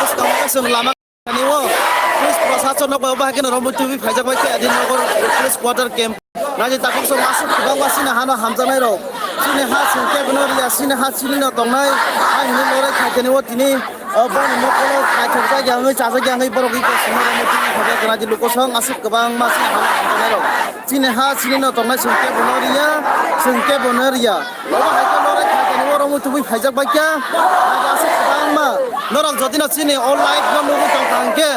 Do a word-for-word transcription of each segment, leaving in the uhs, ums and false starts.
Swkang chwng lama ni o police proshasonno bai obo hai kheno romwi tubui phaijak bai khe Adil Nagar police quarter camp. Raji takhuk song aswk kwbangma chini hano hamjaknairok, chini ha chwng kebono riya, chini ha chini no tongnai, ha hinwi lorai khaikhe o tini, o, boni mokolo khaithokjak ya wngwi chajak ya wngwi borok iko songno romwi tubui phaijak. Raji lukusong aswk kwbangma chini hano hamjaknairok, chini ha chini no tongnai chwng kebono riya, chwng kebono riya. Obo hai khe lorai khaikhe ni oro mui tubui phaijak bai kha. Naidi aswk kwbangma. Norok jodi no chini o live no nugwi tong kha hwnkhe,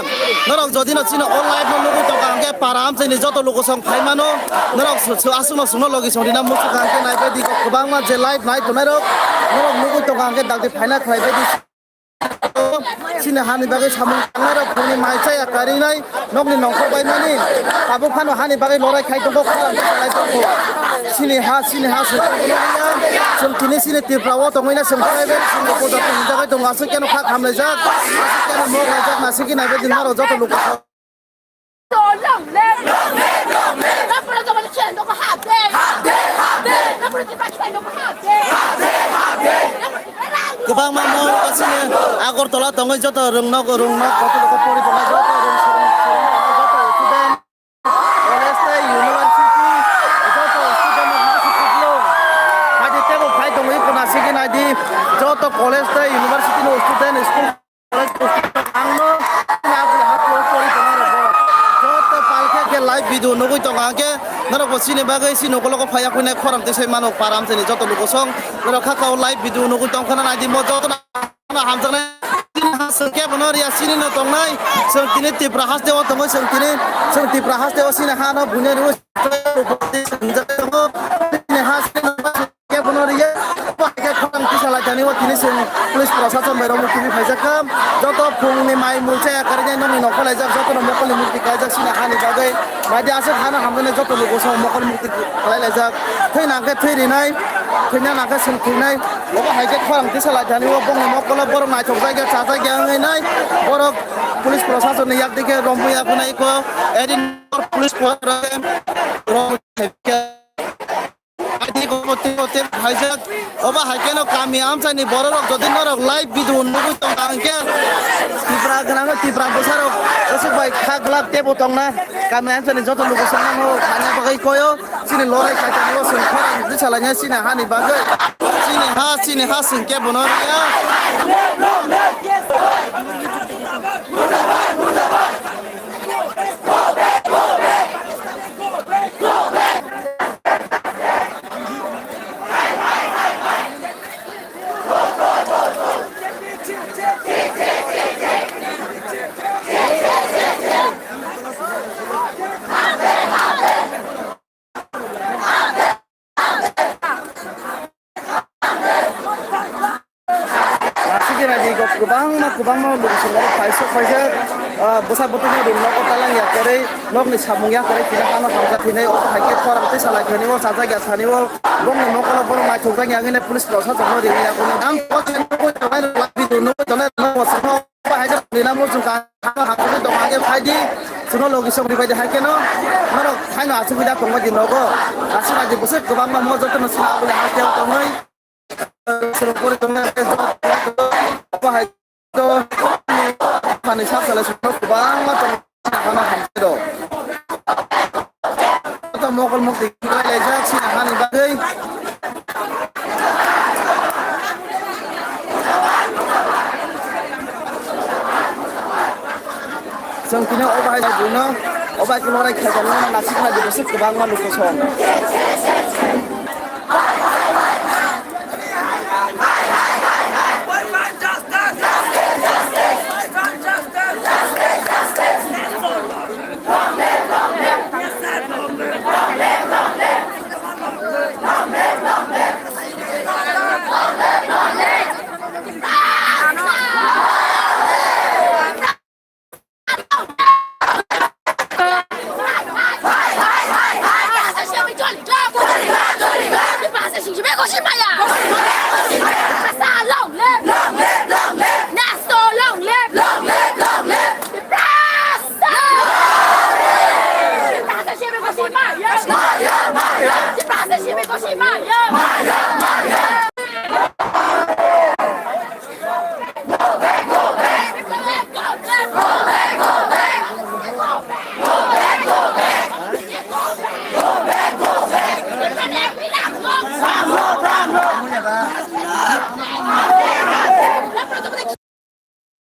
norok jodi no chini o live no nugwi tong kha hwnkhe, para amchaini joto lukusong phai mano. Norok su-, su-, aswk no sungno logi song rina muchung kha hwnkhe naibai di kwbangma je live nai tongnai rok. Norok nugwi tong kha hwnkhe dakti phaina khlai bai di. Chini hani bagwi samung tangnai rok phungni mai chaya karinai nokni nongkhor bai mani tabuk phano hani bagwi lorai khai tongo, khorang khe salai tongo. Chini ha, chini ha, chwng tini chini Tripura o tongwi na chwng private chini puja tong hwnjagwi tongo, aswk khe no kha khamlaijak, aswk khe no mok laijak, nasikhe naibai di norok joto lukusong. Kwbangma mol kasini Agartala tongwi joto rwngnok rwngnok joto pori tongnai joto rwng swrwng swrwng tongnai joto student college tei university joto student rok nasi kuplung. Hadi tebo phai tongwi kona sigi naidi joto college tei university no student school Ang no chini aboni hapro pori tongma rok bo joto palkhe khe live video nugwi tongo, hwnkhe norok bo chini bagwi chini ukologo phaiya khuinai khorang tisai mano, param chini joto lukusong norok kha kao live video nugwi tongkha na naidi mo joto no hamjaknai. Chini ha chwng kebo no riya, chini no tongnai, chwng tini Tripura haste o tongwi, chwng tini chwng Tripura haste o chini ha no buino riwi chini ha chini no Kebono riya, obo hai khe khorang tisa lai thani o tini chwng police proshashan bai romwi tubui phaijak kha. Joto phungni mai mui chaya karwi nai nokni nokha laijak, jotono mokolni mukti kaijak sini hani bagwi. Baidi aswk hano hamjaknai joto lukusong mokol mukti khlai laijak. Thwi nang khe thwi rinai, thwina nang khe chwng thwinai. Obo hai khe khorang tisa lai thani o bongni mokolo borok naithok jak ya, chajak ya wngwi nai. Borok police proshashanni yak dikhe romwi ya phunai kho. Edin police proshashan romwi Adi ko te ko te phaijak. Oba hai keno kami amchaini bororok jodi norok live video nugwi tongkha hwnkhe Tipra gwnang Tipra bwsarok aswk bai kha glak tebo tongna kami amchaini joto lukusongno thangna bagwi koyo chini lorai kaitorno chwng khorang bwsa lainai chini hani bagwi chini ha chini ha chwng kebono riya. Nasikhe naidi go kwbangma kwbangma lukusongno phaisok phaijak, ah, bwsa bwtwino rwng nogo talang ya kwrwi, nokni samung ya kwrwi, tini hano hamjak hinwi obo hai khe khorang twi salai thani o chajak ya thani o bongni mokolo borok naithokjak ya hwnwi police rok sajak no ringwi ya. Ang Nina mo chwng ka hano hapjagwi tong hake phaidi chwngno logi song ribaidi hai kheno norok haino asugwi da tongbaidi nogo asugwi di bwswk kwbangma mo jotono sina aboni haste o tongwi chwng pori tongwi hake joto hai to hani sak salai chwngno kwbangma tong hano hamjagwi do. Joto mokol mukti khlai laijak sini hani bagwi. Chwng tini o bahai buino o bai khe lorai khaijak nang nasik nai bwswk kwbangma lukusong.